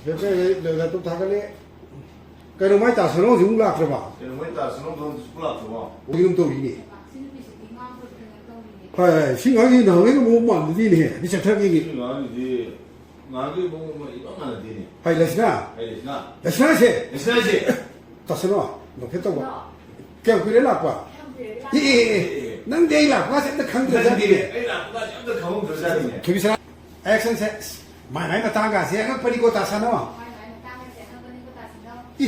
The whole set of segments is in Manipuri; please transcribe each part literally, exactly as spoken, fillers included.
ꯂꯦꯞꯆꯔꯦ, ꯂꯦꯞꯇꯣꯞ ꯊꯥꯒꯠꯂꯦ꯫ ꯀꯩꯅꯣ, ꯃꯥꯏ ꯇꯥꯁꯅꯣ ꯍꯧꯖꯤꯛ ꯑꯃꯨꯛ ꯂꯥꯛꯇ꯭ꯔꯕ? ꯀꯩꯅꯣ, ꯃꯥꯏ ꯇꯥꯁꯅꯣ ꯍꯧꯖꯤꯛ ꯑꯃꯨꯛ ꯂꯥꯛꯇ꯭ꯔꯕꯣ? ꯍꯧꯖꯤꯛ ꯑꯗꯨꯝ ꯇꯧꯔꯤꯅꯦ꯫ ꯍꯣꯏ, ꯍꯣꯏ, ꯁꯤ ꯉꯥꯡꯁꯤ ꯅꯍꯥꯟꯒꯩꯒ ꯃꯑꯣꯡ ꯃꯥꯟꯅꯗꯦꯅꯦ꯫ ꯃꯤ ꯆꯠꯊꯔꯛꯏꯅꯦ꯫ ꯁꯤ ꯉꯥꯡꯁꯤꯗꯤ ꯉꯍꯥꯟꯒꯤ ꯃꯑꯣꯡ ꯑꯃ ꯏꯃꯥꯟ ꯃꯥꯟꯅꯗꯦꯅꯦ꯫ ꯍꯥꯏ, ꯂꯩꯁꯅꯥ꯫ ꯍꯥꯏ, ꯂꯩꯁꯅꯥ꯫ ꯂꯩꯁꯅꯥꯁꯦ꯫ ꯂꯩꯁꯅꯥꯁꯦ꯫ ꯇꯥꯁꯅꯣ, ꯅꯣꯛꯐꯦꯠ ꯇꯧꯕ꯫ ꯀꯌꯥꯝ ꯀꯨꯏꯔꯦ ꯂꯥꯛꯄ? ꯀꯌꯥꯝ ꯀꯨꯏꯔꯦ ꯂꯥꯛꯄ? ꯑꯦ, ꯑꯦ, ꯑꯦ, ꯑꯦ꯫ ꯅꯪꯗꯤ ꯑꯩ ꯂꯥꯛꯄꯁꯦ ꯑꯝꯇ ꯈꯪꯗ꯭ꯔꯖꯥꯠꯅꯤꯅꯦ꯫ ꯅꯪꯗꯤ ꯑꯩ ꯂꯥꯛꯄꯁꯦ ꯑꯝꯇ ꯈꯪꯍꯧꯗ꯭ꯔꯖꯥꯠꯅꯤꯅꯦ꯫ ꯊꯣꯏꯕꯤꯁꯅꯥ, ꯑꯦꯛꯁꯟꯁꯦ꯫ ꯑꯁ, ꯃꯥꯏ ꯃꯥꯏ ꯃꯇꯥꯡꯒꯁꯦ ꯑꯉꯛꯄꯅꯤꯀꯣ, ꯇꯥꯁꯅꯣ꯫ ꯃꯥꯏ ꯃꯥꯏ ꯃꯇꯥꯡꯒꯁꯦ ꯑꯉꯛꯄꯅꯤꯀꯣ, ꯇꯥꯁꯅꯣ꯫ ꯏ,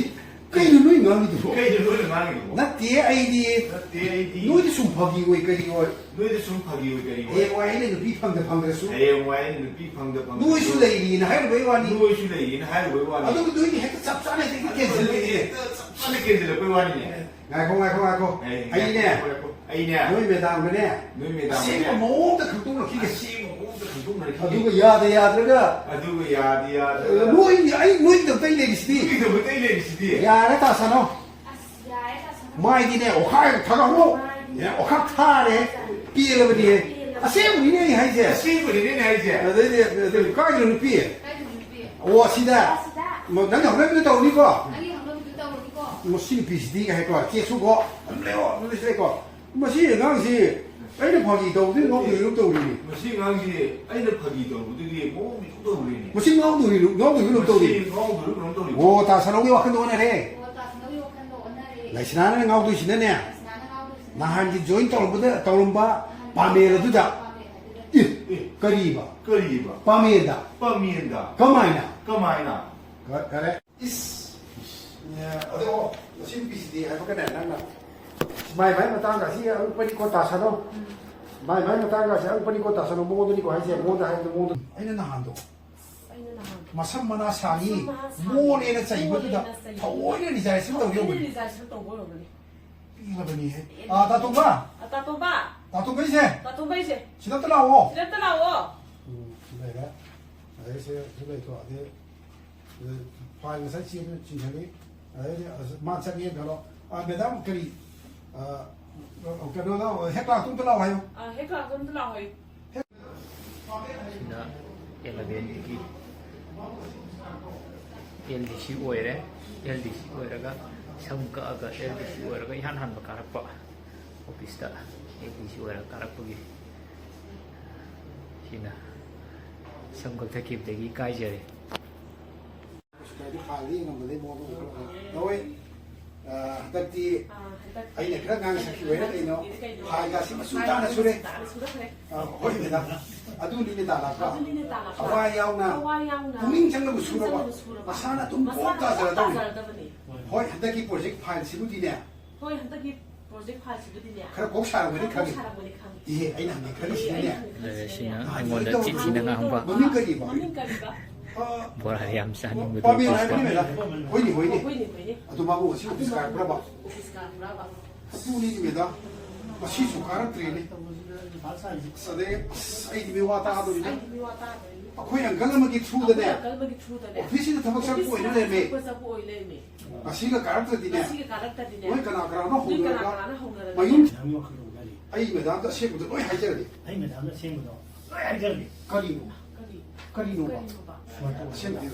ꯀꯩꯅꯣ ꯅꯣꯏ ꯉꯥꯡꯉꯤꯗꯨꯕꯣ? ꯀꯩꯅꯣ ꯅꯣꯏꯅ ꯉꯥꯡꯉꯤꯗꯨꯕꯣ? ꯅꯠꯇꯦ, ꯑꯩꯗꯤ꯫ ꯅꯠꯇꯦ, ꯑꯩꯗꯤ꯫ ꯅꯣꯏꯗ ꯁꯨꯝ ꯐꯥꯒꯤ ꯑꯣꯏ ꯀꯔꯤ ꯑꯣꯏ꯫ ꯅꯣꯏꯗ ꯁꯨꯝ ꯐꯥꯒꯤ ꯑꯣꯏ ꯀꯔꯤ ꯑꯣꯏ꯫ ꯍꯌꯦꯡꯋꯥꯏ ꯑꯩꯅ ꯅꯨꯄꯤ ꯐꯪꯗ ꯐꯪꯗ꯭ꯔꯁꯨ꯫ ꯍꯌꯦꯡꯋꯥꯏ ꯑꯩꯅ ꯅꯨꯄꯤ ꯐꯪꯗ ꯐꯪꯗ꯭ꯔꯁꯨ꯫ ꯅꯣꯏꯁꯨ ꯂꯩꯔꯤꯅ ꯍꯥꯏꯔꯨꯕꯩ ꯋꯥꯅꯤ꯫ ꯅꯣꯏꯁꯨ ꯂꯩꯔꯤꯅ ꯍꯥꯏꯔꯨꯕꯩ ꯋꯥꯅꯤ꯫ ꯑꯗꯨꯒ ꯅꯣꯏꯗꯤ ꯍꯦꯛꯇ ꯆꯞ ꯆꯥꯅ ꯍꯦꯛꯇ ꯑꯗꯨꯒ ꯀꯦꯟꯁꯤꯜꯂꯛꯑꯦ꯫ ꯅꯣꯏꯗꯤ ꯍꯦꯛꯇ ꯆꯞ ꯆꯥꯅ ꯀꯦꯟꯁꯤꯜꯂꯛꯄꯩ ꯋꯥꯅꯤꯅꯦ꯫ ꯉꯥꯏꯈꯣ, ꯉꯥꯏꯈꯣ, ꯉꯥꯏꯈꯣ꯫ ꯑꯦ, ꯑꯩꯅꯦ꯫ ꯉꯥꯏꯈꯣ, ꯉꯥꯏꯈꯣ꯫ ꯑꯩꯅꯦ꯫ ꯅꯣꯏ ꯃꯦꯗꯥꯝꯒꯅꯦ꯫ ꯅꯣꯏ ꯃꯦꯗꯥꯝꯒꯅꯦ꯫ ꯑꯁꯦꯡꯕ ꯃꯑꯣꯡꯗ ꯈꯪꯗꯣꯛꯅꯈꯤꯒꯦ꯫ ꯑꯁꯦꯡꯕ ꯃꯑꯣꯡꯗ ꯈꯪꯗꯣꯛꯅꯈꯤꯒꯦ꯫ ꯑꯗꯨꯒ ꯌꯥꯗ ꯌꯥꯗ꯭ꯔꯒ ꯑꯗꯨꯒ ꯌꯥꯗ ꯌꯥꯗ꯭ꯔꯒ ꯅꯣꯏ, ꯑꯩ ꯅꯣꯏꯒꯤꯗꯃꯛꯇ ꯑꯩ ꯂꯩꯔꯤꯁꯤꯗꯤ꯫ ꯅꯣꯏꯒꯤꯗꯃꯛꯇ ꯑꯩ ꯂꯩꯔꯤꯁꯤꯗꯤ꯫ ꯌꯥꯔꯦ, ꯇꯥꯁꯅꯣ꯫ ꯑꯁ, ꯌꯥꯔꯦ, ꯇꯥꯁꯅꯣ꯫ ꯃꯥꯏꯗꯤꯅꯦ, ꯑꯣꯈꯥꯛ ꯊꯥꯒꯠꯂꯣ꯫ ꯃꯥꯏꯗꯤ ꯑꯦ, ꯑꯣꯈꯥꯛ ꯊꯥꯔꯦ꯫ ꯄꯦꯜꯂꯕꯅꯤꯍꯦ꯫ ꯄꯦꯜꯂꯕꯅꯤ꯫ ꯑꯁꯦꯡꯕꯅꯤꯅꯦ ꯑꯩ ꯍꯥꯏꯁꯦ꯫ ꯑꯁꯦꯡꯕꯅꯤꯅꯦ ꯑꯩ ꯍꯥꯏꯁꯦ꯫ ꯑꯗꯩꯗꯤ, ꯑꯗꯩ ꯀꯥꯏꯗꯅꯣ ꯅꯨꯄꯤ? ꯀꯥꯏꯗꯅꯣ ꯅꯨꯄꯤ? ꯑꯣ, ꯁꯤꯗ꯫ ꯑꯣ, ꯁꯤꯗ꯫ ꯃ-, ꯅꯪꯒꯤ ꯍꯧꯅꯕꯤꯗꯣ ꯇꯧꯅꯤꯀꯣ? ꯅꯪꯒꯤ ꯍꯧꯅꯕꯤꯗꯣ ꯇꯧꯅꯤꯀꯣ? ꯃꯁꯤ ꯅꯨꯄꯤꯁꯤꯗꯤ ꯍꯥꯏꯀꯣ, ꯆꯦ ꯁꯨꯀꯣ, ꯑꯗꯨꯝ ꯂꯩꯌꯣ, ꯑꯗꯨꯝ ꯂꯩꯁꯤꯜꯂꯦꯀꯣ꯫ ꯃꯁꯤ ꯑꯉꯥꯡꯁꯤ ꯑꯩꯅ ꯐꯥꯒꯤ ꯇꯧꯕꯗꯤ ꯉꯥꯎꯗꯣꯏ ꯂꯨꯞ ꯇꯧꯔꯤꯅꯤ꯫ ꯃꯁꯤ ꯑꯉꯥꯡꯁꯤ ꯑꯩꯅ ꯐꯥꯒꯤ ꯇꯧꯕꯗꯒꯤ ꯃꯑꯣꯡ ꯃꯤꯊꯧ ꯇꯧꯔꯤꯅꯤ꯫ ꯃꯁꯤ ꯉꯥꯎꯗꯣꯏ ꯂꯨꯞ, ꯉꯥꯎꯗꯣꯏ ꯂꯨꯞ ꯇꯧꯔꯤꯅꯤ꯫ ꯃꯁꯤ ꯉꯥꯎꯗꯣꯏ ꯂꯨꯞ ꯇꯧꯔꯤꯅꯤ꯫ ꯑꯣ, ꯇꯥ ꯁꯅꯧꯒꯤ ꯋꯥꯈꯜꯗ ꯑꯣꯟꯅꯔꯦ꯫ ꯑꯣ, ꯇꯥ ꯁꯅꯧꯒꯤ ꯋꯥꯈꯜꯗ ꯑꯣꯟꯅꯔꯦ꯫ ꯂꯩꯁꯅꯥꯅ ꯉꯥꯎꯗꯣꯏꯁꯤꯅꯅꯦ, ꯂꯩꯁꯅꯥꯅ ꯉꯥꯎꯗꯣꯏꯁꯤꯅ ꯅꯍꯥꯟꯒꯤ ꯖꯣꯏꯟ ꯇꯧꯔꯝꯕꯗ, ꯇꯧꯔꯝꯕ ꯅꯍꯥꯟꯒꯤ ꯄꯥꯃꯦꯜ ꯑꯗꯨꯗ꯫ ꯄꯥꯃꯦꯜ ꯑꯗꯨꯗ꯫ ꯏ, ꯏ, ꯀꯔꯤꯕ? ꯀꯔꯤꯕ? ꯄꯥꯃꯦꯜꯗ꯫ ꯄꯥꯃꯦꯜꯗ꯫ ꯀꯃꯥꯏꯅ? ꯀꯃꯥꯏꯅ? ꯀ-, ꯀꯔꯦ꯫ ꯏꯁ! ꯑꯗꯣ, ꯃꯁꯤ ꯅꯨꯄꯤꯁꯤꯗꯤ ꯍꯥꯏꯕꯒꯅꯦ, ꯅꯪꯅ ꯃꯥꯏ ꯃꯥꯏ ꯃꯇꯥꯡꯗ ꯑꯁꯤ ꯑꯉꯛꯄꯅꯤꯀꯣ ꯇꯥꯁꯅꯣ꯫ ꯎꯝ꯫ ꯃꯥꯏ ꯃꯥꯏ ꯃꯇꯥꯡꯗ ꯑꯁꯤ ꯑꯉꯛꯄꯅꯤꯀꯣ ꯇꯥꯁꯅꯣ꯫ ꯃꯉꯣꯟꯗꯅꯤꯀꯣ ꯍꯥꯏꯁꯦ, ꯃꯉꯣꯟꯗ ꯍꯥꯏꯕꯗꯣ ꯃꯉꯣꯟꯗ꯫ ꯑꯩꯅ ꯅꯍꯥꯟꯗꯣ ꯑꯩꯅ ꯅꯍꯥꯟ ꯃꯁꯝ ꯃꯅꯥ ꯁꯥꯡꯉꯤ, ꯃꯁꯝ ꯃꯅꯥ ꯁꯥꯡꯉꯤ, ꯃꯣꯜꯂꯦꯅ ꯆꯩꯕꯗꯨꯗ ꯃꯣꯜꯂꯦꯅ ꯆꯩꯕꯗꯨꯗ ꯊꯑꯣꯏꯅ ꯔꯤꯖꯥꯏꯔꯦꯁꯟ ꯇꯧꯒꯦ ꯊꯑꯣꯏꯅ ꯇꯧꯕꯅꯤ꯫ ꯔꯤꯖꯥꯏꯔꯦꯁꯟ ꯇꯧꯕ ꯑꯣꯏꯔꯝꯒꯅꯤ꯫ ꯄꯤꯛꯂꯕꯅꯤꯍꯦ꯫ ꯑꯦ, ꯑꯥ, ꯇꯥꯇꯣꯝꯕ! ꯑ, ꯇꯥꯇꯣꯝꯕꯩꯁꯦ! ꯇꯥꯇꯣꯝꯕꯩꯁꯦ! ꯁꯤꯗ ꯑꯝꯇ ꯂꯥꯛꯑꯣ! ꯁꯤꯗ ꯑꯝꯇ ꯂꯥꯛꯑꯣ! ꯎꯝ, ꯁꯤ ꯂꯩꯔꯦ꯫ ꯑꯗꯩ ꯁꯤ, ꯁꯤ ꯂꯩꯊꯣꯛꯑꯗꯤ, ꯑ, ꯐꯥꯏꯜ ꯉꯁꯥꯏ ꯆꯦꯗꯨ ꯆꯤꯡꯁꯤꯜꯂꯤ꯫ ꯑꯗꯩꯗꯤ, ꯑꯁ, ꯃꯥ ꯆꯠꯂꯦꯅ ꯈꯜꯂꯣ꯫ ꯑ, ꯃꯦꯗꯥꯝ, ꯀꯔꯤ, ꯑ, ꯀꯩꯅꯣꯗꯣ, ꯍꯦꯛ ꯂꯥꯛꯇꯣ ꯑꯝꯇ ꯂꯥꯛꯑꯣ ꯍꯥꯏꯌꯨ꯫ ꯑ, ꯍꯦꯛ ꯂꯥꯛꯇꯣ ꯑꯝꯇ ꯂꯥꯛꯑꯣ ꯍꯥꯏꯌꯨ꯫ ꯁꯤꯅ ꯑꯦꯂꯚꯦꯟꯒꯤ꯫ ꯑꯦꯜ ꯗꯤ ꯁꯤ ꯑꯣꯏꯔꯦ꯫ ꯑꯦꯜ ꯗꯤ ꯁꯤ ꯑꯣꯏꯔꯒ ꯁꯝ ꯀꯛꯑꯒ ꯑꯦꯜ ꯗꯤ ꯁꯤ ꯑꯣꯏꯔꯒ ꯏꯍꯥꯟ ꯍꯥꯟꯕ ꯀꯥꯔꯛꯄ ꯑꯣꯐꯤꯁꯇ ꯑꯦꯜ ꯗꯤ ꯁꯤ ꯑꯣꯏꯔꯒ ꯀꯥꯔꯛꯄꯒꯤ ꯁꯤꯅ ꯁꯝ ꯀꯛꯊꯠꯈꯤꯕꯗꯒꯤ ꯏꯀꯥꯏꯖꯔꯦ꯫ ꯍꯧꯖꯤꯛꯀꯥꯟꯗꯤ ꯐꯥꯏꯜꯗ ꯌꯦꯡꯉꯝꯕꯗꯩ ꯃꯑꯣꯡꯗ ꯎꯈꯠꯂꯛꯑꯦ꯫ ꯇꯧꯋꯦ꯫ ꯑ, ꯍꯟꯗꯛꯇꯤ ꯑꯥ, ꯍꯟꯗꯛꯇꯤ ꯑꯩꯅ ꯈꯔ ꯉꯥꯡ ꯁꯛꯈꯤꯕ ꯍꯥꯏꯔ ꯀꯩꯅꯣ, ꯐꯥꯏꯜꯒꯥꯁꯤ ꯃꯆꯨ ꯇꯥꯅ ꯁꯨꯔꯦ꯫ ꯇꯥꯅ ꯁꯨꯔꯛꯈ꯭ꯔꯦ꯫ ꯑ, ꯍꯣꯏ, ꯃꯦꯗꯥꯝ꯫ ꯑꯗꯨꯅꯤ ꯃꯦꯗꯥꯝ ꯂꯥꯛꯄ꯫ ꯑꯗꯨꯅꯤ ꯃꯦꯗꯥꯝ ꯂꯥꯛꯄ꯫ ꯊꯋꯥꯏ ꯌꯥꯎꯅ, ꯊꯋꯥꯏ ꯌꯥꯎꯅ, ꯄꯨꯛꯅꯤꯡ ꯆꯪꯅꯕ ꯄꯨꯛꯅꯤꯡ ꯁꯨꯔꯕ, ꯆꯪꯅꯕ ꯁꯨꯔꯕ, ꯃꯁꯥꯅ ꯑꯗꯨꯝ ꯃꯁꯥꯅ ꯄꯣꯛ ꯑꯗꯨꯝ ꯇꯥꯖꯔꯗꯧꯅꯤ꯫ ꯇꯥꯖꯔꯗꯕꯅꯤ꯫ ꯍꯣꯏ, ꯍꯟꯗꯛꯀꯤ ꯄ꯭ꯔꯣꯖꯦꯛ ꯐꯥꯏꯜꯁꯤꯕꯨꯗꯤꯅꯦ, ꯍꯣꯏ, ꯍꯟꯗꯛꯀꯤ ꯄ꯭ꯔꯣꯖꯦꯛ ꯐꯥꯏꯜꯁꯤꯕꯨꯗꯤꯅꯦ, ꯈꯔ ꯀꯣꯛ ꯁꯥꯔꯝꯒꯅꯤ ꯈꯔ ꯀꯣꯛ ꯈꯪꯉꯤ꯫ ꯁꯥꯔꯝꯒꯅꯤ ꯈꯪꯉꯤ꯫ ꯏꯍꯦ, ꯑꯩꯅ ꯍꯪꯉꯦ ꯈꯜꯂꯤꯁꯤꯅꯅꯦ꯫ ꯑꯩꯅ ꯍꯪꯉꯦ ꯈꯜꯂꯤꯁꯤꯅ꯫ ꯁꯤꯅ ꯑꯩꯉꯣꯟꯗ ꯆꯤꯠ ꯊꯤꯅ ꯉꯥꯡꯕ꯫ ꯃꯃꯤꯡ ꯀꯔꯤꯕ? ꯃꯃꯤꯡ ꯀꯔꯤꯕ? ꯑ, ꯕꯣꯔꯥ ꯌꯥꯝ ꯆꯥꯅꯤꯡꯕꯗꯣ ꯄꯥꯃꯦꯟ ꯍꯥꯏꯕꯅꯤ ꯑꯣꯐꯤꯁꯇ꯫ ꯃꯦꯗꯥꯝ꯫ ꯍꯣꯏꯅꯦ, ꯍꯣꯏꯅꯦ꯫ ꯍꯣꯏꯅꯦ, ꯍꯣꯏꯅꯦ꯫ ꯑꯗꯨ ꯃꯥꯕꯨ ꯉꯁꯤ ꯑꯣꯐꯤꯁ ꯀꯥꯔꯛꯄ꯭ꯔꯕ? ꯑꯣꯐꯤꯁ ꯀꯥꯔꯛꯄ꯭ꯔꯕ? ꯑꯗꯨꯅꯤꯅꯦ ꯃꯦꯗꯥꯝ꯫ ꯉꯁꯤꯁꯨ ꯀꯥꯔꯛꯇ꯭ꯔꯦꯅꯦ꯫ ꯑꯁ, ꯑꯗꯩ, ꯑꯁ, ꯑꯩꯗꯤ ꯃꯤꯋꯥ ꯇꯥꯗꯣꯔꯤꯗ꯫ ꯑꯩꯗꯤ ꯃꯤꯋꯥ ꯇꯥꯗꯣꯔꯤꯗ꯫ ꯑꯩꯈꯣꯏ ꯑꯪꯀꯜ ꯑꯃꯒꯤ ꯊ꯭ꯔꯨꯗꯅꯦ꯫ ꯑꯩꯈꯣꯏ ꯑꯪꯀꯜ ꯑꯃꯒꯤ ꯊ꯭ꯔꯨꯗꯅꯦ꯫ ꯑꯣꯐꯤꯁꯁꯤꯗ ꯊꯕꯛ ꯆꯠꯄ ꯑꯣꯏꯅ ꯑꯣꯐꯤꯁꯁꯤꯗ ꯂꯩꯔꯝꯃꯦ꯫ ꯊꯕꯛ ꯆꯠꯄ ꯑꯣꯏꯅ ꯂꯩꯔꯝꯃꯦ꯫ ꯉꯁꯤꯒ ꯀꯥꯔꯛꯇ꯭ꯔꯗꯤꯅꯦ, ꯉꯁꯤꯒ ꯀꯥꯔꯛꯇ꯭ꯔꯗꯤꯅꯦ, ꯅꯣꯏ ꯀꯅꯥ ꯀꯅꯥꯅꯣ ꯅꯣꯏ ꯀꯅꯥ ꯍꯧꯅꯔꯒ ꯀꯅꯥꯅꯣ ꯍꯧꯅꯔꯒ ꯃꯌꯨꯝ ꯃꯌꯥꯝꯒꯤ ꯋꯥꯈꯜ ꯂꯧꯅꯔꯤ꯫ ꯑꯩ ꯃꯦꯗꯥꯝꯗ ꯑꯁꯦꯡꯕꯗꯣ ꯂꯣꯏ ꯍꯥꯏꯖꯔꯒꯦ꯫ ꯑꯩ ꯃꯦꯗꯥꯝꯗ ꯑꯁꯦꯡꯕꯗꯣ ꯂꯣꯏ ꯍꯥꯏꯖꯔꯒꯦ꯫ ꯀꯔꯤꯅꯣ? ꯀꯔꯤ? ꯀꯔꯤꯅꯣꯕ? ꯀꯔꯤꯅꯣꯕ? ꯁꯨꯃꯥꯏꯅ ꯇꯧꯕ꯫ ꯑꯁꯦꯡꯕꯗꯤ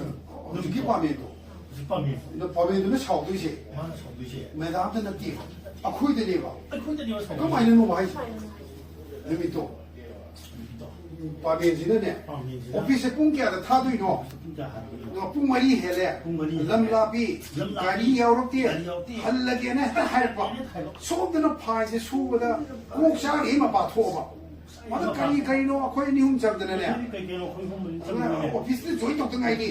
ꯎꯝ꯫ ꯍꯧꯖꯤꯛꯀꯤ ꯄꯥꯃꯦꯟꯗꯣ꯫ ꯍꯧꯖꯤꯛ ꯄꯥꯃꯦꯟ꯫ ꯑꯗꯣ ꯄꯥꯃꯦꯟꯗꯨꯅ ꯁꯥꯎꯗꯣꯏꯁꯦ꯫ ꯃꯥꯅ ꯁꯥꯎꯗꯣꯏꯁꯦ꯫ ꯃꯦꯗꯥꯝꯗ ꯅꯠꯇꯦꯕ꯫ ꯑꯩꯈꯣꯏꯗꯅꯦꯕ꯫ ꯑꯩꯈꯣꯏꯗꯅꯦꯕ ꯁꯥꯎꯗꯣꯏꯁꯦ꯫ ꯀꯃꯥꯏꯅꯅꯣꯕ ꯍꯥꯏꯁꯦ? ꯅꯨꯃꯤꯠꯇꯣ꯫ ꯄꯥꯃꯦꯟꯁꯤꯅꯅꯦ, ꯄꯥꯃꯦꯟꯁꯤꯅ ꯑꯣꯐꯤꯁꯁꯦ ꯄꯨꯡ ꯀꯌꯥꯗ ꯊꯥꯗꯣꯏꯅꯣ? ꯄꯨꯡ ꯀꯌꯥ ꯍꯥꯟꯗꯣꯏꯅꯣ? ꯄꯨꯡ ꯃꯔꯤ ꯍꯦꯜꯂꯦ꯫ ꯄꯨꯡ ꯃꯔꯤ ꯍꯦꯜꯂꯦ꯫ ꯂꯝ ꯂꯥꯞꯄꯤ꯫ ꯂꯝ ꯂꯥꯞꯄꯤ꯫ ꯒꯥꯔꯤ ꯌꯥꯎꯔꯛꯇꯦ꯫ ꯒꯥꯔꯤ ꯌꯥꯎꯔꯛꯇꯦ꯫ ꯍꯜꯂꯒꯦꯅ ꯍꯦꯛꯇ ꯍꯥꯏꯔꯛꯄ꯫ ꯍꯦꯛꯇ ꯍꯥꯏꯔꯛꯄ꯫ ꯁꯣꯝꯗꯅ ꯐꯥꯏꯜꯁꯦ ꯁꯨꯕꯗ ꯀꯣꯛ ꯆꯥꯛꯂꯤ ꯃꯄꯥ ꯊꯣꯛꯑꯕ꯫ ꯃꯗꯨ ꯀꯔꯤ ꯀꯔꯤꯅꯣ ꯑꯩꯈꯣꯏ ꯑꯅꯤ ꯑꯍꯨꯝ ꯆꯪꯗꯅꯅꯦ꯫ ꯀꯔꯤ ꯀꯔꯤꯅꯣ ꯑꯩꯈꯣꯏ ꯑꯍꯨꯝ ꯃꯔꯤ ꯑꯗꯨꯅ ꯆꯪꯗꯅꯅꯦ꯫ ꯑꯣꯐꯤꯁꯇ ꯖꯣꯏꯟ ꯇꯧꯗ ꯉꯥꯏꯔꯤ꯫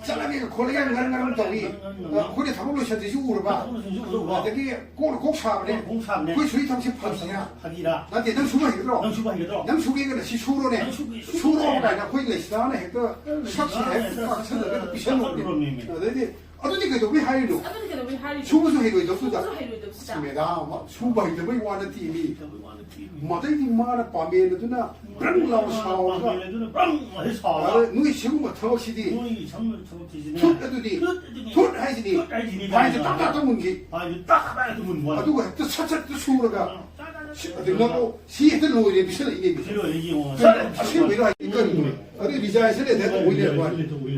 ꯆꯠꯂꯒꯦꯒ ꯈꯣꯠꯂꯒꯦ ꯉꯔꯪ ꯉꯔꯪ ꯇꯧꯏ꯫ ꯑꯩꯈꯣꯏꯅ ꯊꯕꯛ ꯂꯣꯏꯁꯟꯗ꯭ꯔꯤꯁꯤ ꯎꯔꯕ? ꯊꯕꯛ ꯂꯣꯏꯁꯟꯗ꯭ꯔꯤꯁꯤ ꯎꯔꯕ? ꯑꯗꯒꯤ ꯀꯣꯛꯅ ꯀꯣꯛ ꯁꯥꯕꯅꯦ꯫ ꯀꯣꯛꯅ ꯀꯣꯛ ꯁꯥꯕꯅꯦ꯫ ꯑꯩꯈꯣꯏ ꯁꯨꯔꯤ ꯊꯕꯛꯁꯤ ꯐꯪꯁꯤꯅ꯫ ꯐꯥꯒꯤꯔꯥ? ꯅꯠꯇꯦ, ꯅꯪ ꯁꯨꯕ ꯍꯩꯒꯗ꯭ꯔꯣ? ꯅꯪ ꯁꯨꯕ ꯍꯩꯒꯗ꯭ꯔꯣ? ꯅꯪ ꯁꯨꯒꯦꯒꯅ ꯁꯤ ꯁꯨꯔꯣꯅꯦ꯫ ꯅꯪ ꯁꯨꯒꯦ, ꯁꯨꯒꯦ ꯁꯨꯔꯣ ꯍꯥꯏꯅ꯫ ꯀꯥꯏꯅ ꯑꯩꯈꯣꯏ ꯂꯩꯁꯅꯥꯅ ꯍꯦꯛꯇ ꯁꯛꯁꯤ ꯂꯩꯁꯅꯥꯅ ꯍꯦꯛꯇ ꯍꯦꯛꯇ ꯀꯥꯛꯁꯜꯂꯒ ꯍꯦꯛꯇ ꯄꯤꯁꯜꯂꯨꯕꯅꯦ꯫ ꯀꯥꯛꯁꯜꯂꯨꯔꯕꯅꯦꯃꯤ꯫ ꯑꯗꯩꯗꯤ ꯑꯗꯨꯗꯤ ꯀꯩꯗꯧꯕꯩ ꯍꯥꯏꯔꯤꯅꯣ? ꯑꯗꯨꯗꯤ ꯀꯩꯗꯧꯕꯩ ꯍꯥꯏꯔꯤꯅꯣ? ꯁꯨꯕꯁꯨ ꯍꯩꯔꯣꯏꯗꯕꯗꯨꯗ꯫ ꯁꯨꯕꯁꯨ ꯍꯩꯔꯣꯏꯗꯕꯁꯤꯗ꯫ ꯑꯁ, ꯃꯦꯗꯥꯝ, ꯁꯨꯕ ꯍꯩꯇꯕꯩ ꯋꯥ ꯅꯠꯇꯦꯃꯤ꯫ ꯍꯩꯇꯕꯩ ꯋꯥ ꯅꯠꯇꯦꯃꯤ꯫ ꯃꯗꯩꯗꯤ ꯃꯥꯅ ꯄꯥꯃꯦꯟ ꯑꯗꯨꯅ ꯕ꯭ꯔꯪ ꯂꯥꯎꯅ ꯁꯥꯎꯔꯒ, ꯄꯥꯃꯦꯟ ꯑꯗꯨꯅ ꯕ꯭ꯔꯪ ꯂꯥꯎꯅ ꯁꯥꯎꯔꯒ, ꯑꯗ ꯅꯣꯏ ꯁꯤꯒꯨꯝꯕ ꯊꯕꯛꯁꯤꯗꯤ ꯅꯣꯏ ꯁꯤꯒꯨꯝꯕ ꯊꯕꯛꯁꯤꯗꯤꯅꯦ, ꯊꯨꯠ ꯑꯗꯨꯗꯤ, ꯊꯨꯠ ꯑꯗꯨꯗꯤ, ꯊꯨꯠ ꯍꯥꯏꯁꯤꯅꯤ, ꯊꯨꯠ ꯍꯥꯏꯁꯤꯅꯤ ꯐꯥꯏꯜꯁꯦ ꯀꯥꯏꯅ꯫ ꯇꯥꯛ ꯇꯥꯛ ꯇꯧ ꯃꯨꯟꯈꯤ꯫ ꯐꯥꯏꯜꯁꯦ ꯇꯥꯛ ꯇꯥꯛ ꯇꯧ ꯃꯨꯟꯕ ꯋꯥꯅꯤ꯫ ꯑꯗꯨꯒ ꯍꯦꯛꯇ ꯁꯠ ꯁꯠꯇ ꯁꯨꯔꯒ, ꯑ, ꯇꯥꯛ ꯇꯥꯛ ꯇꯧ ꯁꯤ, ꯑꯗꯨ ꯁꯨꯔꯒ꯫ ꯅꯪ, ꯁꯤ ꯍꯦꯛꯇ ꯂꯣꯏꯔꯦ ꯄꯤꯁꯜꯂꯛꯏꯅꯦ꯫ ꯁꯤ ꯂꯣꯏꯔꯦ ꯌꯦꯡꯉꯣ꯫ ꯀꯔꯤ, ꯑꯁꯦꯡꯕꯩꯔꯣ ꯍꯥꯏꯗꯤ ꯀꯔꯤꯅꯣ? ꯑꯗꯩ ꯔꯤꯖꯥꯏꯟꯁꯦ ꯂꯩꯗꯅ ꯇꯧꯕꯩ ꯂꯩꯔꯝꯕ ꯋꯥꯅꯤ꯫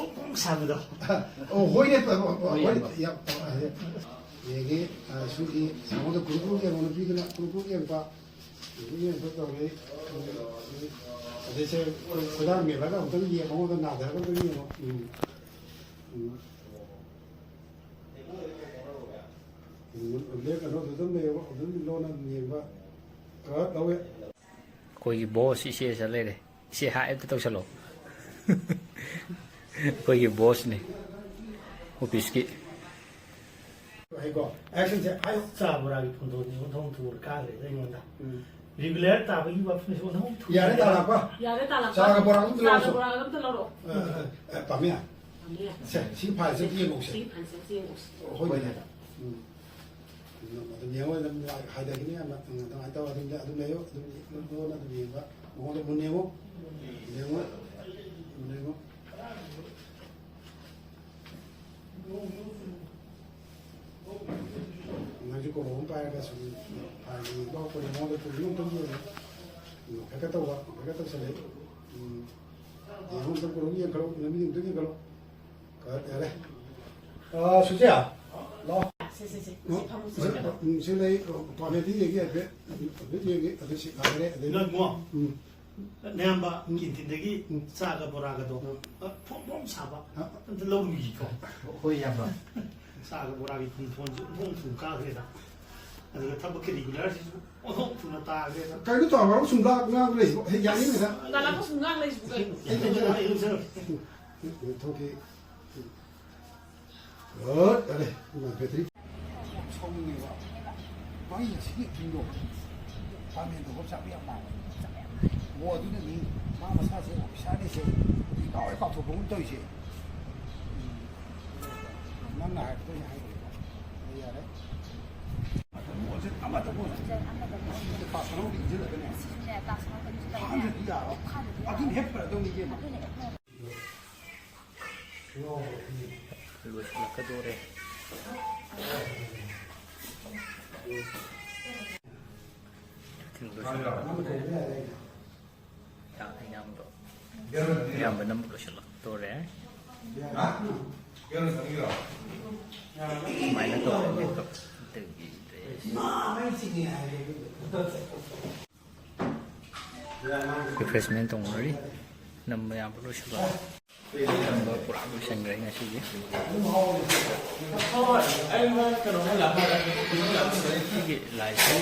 ꯐꯣꯡ ꯐꯣꯡ ꯁꯥꯕꯗꯣ꯫ ꯑꯣ, ꯍꯣꯏꯅꯦ꯫ ꯍꯣꯏ, ꯍꯣꯏ, ꯌꯥꯝ ꯌꯥꯝ꯫ ꯌꯥꯝ-, ꯑꯗꯒꯤ, ꯑ, ꯁꯨꯝ ꯁꯥꯃꯨꯗ ꯀꯨꯔꯨ ꯀꯨꯔꯨ ꯌꯦꯡꯕ ꯅꯨꯄꯤꯗꯨꯅ ꯀꯨꯔꯨ ꯀꯨꯔꯨ ꯌꯦꯡꯕ꯫ ꯃꯤ ꯑꯝꯇ ꯇꯧꯔꯦ꯫ ꯑꯗꯩꯁꯦ ꯈꯨꯗꯥꯡ ꯃꯦꯜꯂꯒ ꯑꯃꯨꯛꯇꯪ ꯌꯦꯡꯉꯣ, ꯃꯉꯣꯟꯗ ꯅꯥꯊꯔꯒ ꯑꯝꯇꯪ ꯌꯦꯡꯉꯣ꯫ ꯎꯝ꯫ ꯎꯝ꯫ ꯎꯝ, ꯂꯦꯞꯀꯅꯣ, ꯑꯗꯨꯝ ꯂꯩꯌꯣ, ꯑꯗꯨꯝ ꯂꯣꯟꯅ ꯑꯗꯨꯝ ꯌꯦꯡꯕ꯫ ꯈꯔ ꯇꯧꯋꯦ꯫ ꯑꯩꯈꯣꯏꯒꯤ ꯕꯣꯁ ꯏꯆꯦ ꯆꯠ ꯂꯩꯔꯦ꯫ ꯏꯆꯦ ꯍꯥꯏ ꯑꯝꯇ ꯇꯧꯁꯜꯂꯣ꯫ ꯑꯩꯈꯣꯏꯒꯤ ꯕꯣꯁꯅꯤ ꯑꯣꯐꯤꯁꯀꯤ꯫ ꯍꯥꯏꯀꯣ, ꯑꯦꯛꯁꯟꯁꯦ, ꯍꯥꯏ꯫ ꯆꯥ ꯕꯣꯔꯥꯒꯤ ꯐꯣꯟꯗꯣꯟꯁꯦ ꯑꯣꯟꯊꯣꯛ ꯊꯨꯅ ꯀꯥꯈ꯭ꯔꯦꯗ ꯑꯩꯉꯣꯟꯗ꯫ ꯎꯝ꯫ ꯔꯤꯒꯨꯂꯔ ꯇꯥꯕꯒꯤ ꯋꯥꯐꯝꯁꯦ ꯑꯣꯟꯊꯣꯛ ꯊꯨꯅ ꯌꯥꯔꯦ, ꯇꯥ ꯂꯥꯛꯄ꯫ ꯌꯥꯔꯦ, ꯇꯥ ꯂꯥꯛꯄ꯫ ꯆꯥꯒ ꯕꯣꯔꯥ ꯑꯝꯇ ꯆꯥꯒ ꯂꯧꯔꯁꯤ꯫ ꯕꯣꯔꯥ ꯑꯝꯇ ꯂꯧꯔꯛꯑꯣ꯫ ꯑ, ꯑ, ꯑ, ꯄꯥꯝꯃꯤ? ꯄꯥꯝꯃꯤ꯫ ꯁꯦ, ꯁꯤ ꯐꯥꯏꯜꯁꯦ ꯑꯝꯇ ꯌꯦꯡꯉꯧꯁꯦ꯫ ꯁꯤ ꯐꯥꯏꯜꯁꯦ ꯑꯝꯇ ꯌꯦꯡꯉꯧꯁꯦ꯫ ꯍꯣꯏꯅꯦ꯫ ꯎꯝ꯫ ꯑꯗꯨꯝ ꯌꯦꯡꯉꯣ, ꯑꯗꯨꯝ ꯍꯥꯏꯊꯈꯤꯅꯤ, ꯑꯃ, ꯑꯗꯨꯃꯥꯏꯅ ꯇꯧꯔ ꯑꯗꯨꯝ, ꯑꯗꯨꯝ ꯂꯩꯌꯣ, ꯑꯗꯨꯝ ꯂꯣꯟꯅ ꯑꯗꯨꯝ ꯌꯦꯡꯕ, ꯃꯉꯣꯟꯗ ꯃꯨꯟꯅ ꯌꯦꯡꯉꯣ, ꯌꯦꯡꯉꯣ, ꯃꯨꯟꯅ ꯌꯦꯡꯉꯣ꯫ ꯅꯪꯁꯨ ꯀꯣꯂꯣꯝ ꯑꯃ ꯄꯥꯏꯔꯒ ꯁꯨꯝ ꯍꯥꯟꯅ ꯌꯦꯡꯕ ꯍꯧꯔꯛꯄꯗ ꯃꯉꯣꯟꯗ ꯀꯣꯂꯣꯝ ꯑꯝꯇꯪ ꯌꯦꯡꯉꯣ꯫ ꯅꯣꯛꯐꯦꯠꯀ ꯇꯧꯕ, ꯅꯣꯛꯐꯦꯠꯀ ꯇꯧꯁꯜꯂꯦ꯫ ꯎꯝ꯫ ꯌꯦꯡꯉꯣ, ꯑꯝꯇꯪ ꯀꯣꯂꯣꯝ ꯌꯦꯡꯈꯠꯂꯣ, ꯅꯨꯃꯤꯠ ꯑꯝꯇꯪ ꯌꯦꯡꯈꯠꯂꯣ꯫ ꯌꯥꯔꯦ꯫ ꯑꯥ, ꯁꯨꯖꯤꯌꯥ, ꯂꯥꯛꯑꯣ꯫ ꯁꯦ, ꯁꯦ, ꯁꯦ, ꯁꯤ ꯐꯝꯃꯨ, ꯁꯤ ꯐꯝꯃꯨ꯫ ꯎꯝ, ꯁꯤ ꯂꯩ, ꯀ꯭ꯋꯥꯂꯤꯇꯤ ꯌꯦꯡꯒꯦ ꯍꯥꯏꯐꯦꯠ꯫ ꯍꯥꯏꯐꯦꯠ ꯌꯦꯡꯒꯦ꯫ ꯑꯗꯨ ꯁꯤ ꯂꯥꯛꯈ꯭ꯔꯦ꯫ ꯑꯗꯩ ꯅꯣꯏ ꯏꯕꯨꯡꯉꯣ, ꯎꯝ꯫ ꯅꯌꯥꯝꯕ ꯎꯝ꯫ ꯀꯦꯟꯇꯤꯟꯗꯒꯤ ꯎꯝ꯫ ꯆꯥꯒ ꯕꯣꯔꯥꯒꯗꯣ, ꯎꯝ꯫ ꯑ, ꯐꯣꯡ ꯐꯣꯡ ꯁꯥꯕ ꯑ? ꯑꯝꯇ ꯂꯧꯔꯨꯈꯤꯀꯣ꯫ ꯍꯣꯏ, ꯏꯌꯥꯝꯕ꯫ ꯆꯥꯒ ꯕꯣꯔꯥꯒꯤ ꯐꯣꯟ, ꯐꯣꯟꯁꯨ ꯑꯣꯟꯊꯣꯛ ꯊꯨꯅ ꯀꯥꯈ꯭ꯔꯦꯗ꯫ ꯑꯗꯨꯒ ꯊꯕꯛꯀꯤ ꯔꯤꯒꯨꯂꯔꯁꯤꯁꯨ ꯑꯣꯟꯊꯣꯛ ꯊꯨꯅ ꯇꯥꯈ꯭ꯔꯦꯗ꯫ ꯀꯩꯅꯣ ꯇꯧꯔꯒ ꯁꯨꯝ ꯂꯥꯛ-, ꯉꯥꯡ ꯂꯩꯁꯤꯕꯣ? ꯑꯦ, ꯌꯥꯅꯤꯡꯗꯦꯗ꯫ ꯉꯥꯂꯛꯄ ꯁꯨꯝ ꯉꯥꯡ ꯂꯩꯁꯤꯕꯨ ꯀꯩꯅꯣ? ꯑꯩ ꯊꯣꯛꯀꯦ꯫ ꯎꯝ, ꯎꯝ, ꯊꯣꯛꯀꯦ꯫ ꯎꯝ꯫ ꯒꯨꯗ, ꯌꯥꯔꯦ꯫ ꯏꯃꯥ, ꯕꯦꯇ꯭ꯔꯤ꯫ ꯌꯥꯝ ꯁꯥꯎꯅꯤꯡꯉꯦꯕ꯫ ꯃꯥꯒꯤ ꯉꯁꯤꯒꯤ ꯑꯦꯛꯇꯤꯡꯗꯣ꯫ ꯄꯥꯃꯦꯟ ꯇꯧꯕ ꯆꯥꯕ ꯌꯥꯝ ꯃꯥꯜꯂꯦ꯫ ꯑꯣ, ꯑꯗꯨꯅꯅꯤ꯫ ꯃꯥ ꯃꯁꯥꯁꯦ ꯑꯣꯐꯤꯁꯥꯔꯅꯤꯁꯦ꯫ ꯀꯥꯎꯔꯦ, ꯀꯥꯎꯊꯣꯛꯄꯒꯨꯝ ꯇꯧꯔꯤꯁꯦ꯫ ꯎꯝ꯫ ꯅꯪꯅ ꯍꯥꯏꯔꯛꯄꯗꯣ ꯑꯩꯅ ꯍꯥꯏꯗꯣꯏꯕ꯫ ꯑꯗꯨ ꯌꯥꯔꯦ꯫ ꯑꯃꯇ ꯑꯣꯏꯁꯦ, ꯑꯃꯇ ꯑꯣꯏꯁꯦ꯫ ꯁꯤꯁꯦ ꯄꯥꯁꯅꯧꯗ ꯏꯟꯁꯤꯜꯂꯒꯅꯦ꯫ ꯁꯤꯁꯨꯅꯦ, ꯄꯥꯁꯅꯧꯗ ꯏꯟꯁꯤꯜꯂꯒꯅꯦ꯫ ꯐꯥꯗ꯭ꯔꯗꯤ ꯌꯥꯔꯣꯏ꯫ ꯐꯥꯗ꯭ꯔꯗꯤ ꯑꯗꯨꯅ ꯌꯥꯔꯣꯏ꯫ ꯍꯦꯛ ꯐꯔꯗꯧꯅꯤ, ꯏꯕꯦꯝꯃ꯫ ꯑꯗꯨꯅ ꯍꯦꯛ ꯐꯔꯗꯧꯅꯤ꯫ ꯂꯣꯏꯁꯤꯜꯂꯛꯀꯗꯣꯔꯦ꯫ ꯂꯣꯏꯁꯤꯜꯂꯛꯀꯗꯣꯔꯦ꯫ ꯌꯥ-, ꯏꯌꯥꯝꯕ꯫ ꯏꯌꯥꯝꯕꯅ ꯑꯃꯨꯛ ꯂꯣꯏꯁꯤꯜꯂꯛꯇꯣꯔꯦ꯫ ꯁꯨꯃꯥꯏꯅ ꯇꯧꯔꯒ ꯑꯗꯨꯒꯤ dress꯫ ꯔꯤꯐ꯭ꯔꯦꯁꯃꯦꯟ ꯇꯧꯅꯔꯤ꯫ ꯅꯝꯕ ꯌꯥꯕ ꯂꯣꯏꯁꯤꯜꯂꯛꯑꯦ꯫ ꯅꯝꯕ ꯄꯨꯔꯥ ꯂꯣꯏꯁꯤꯟꯈ꯭ꯔꯦ ꯉꯁꯤꯒꯤ꯫ ꯁꯤꯒꯤ ꯂꯥꯏꯁꯦ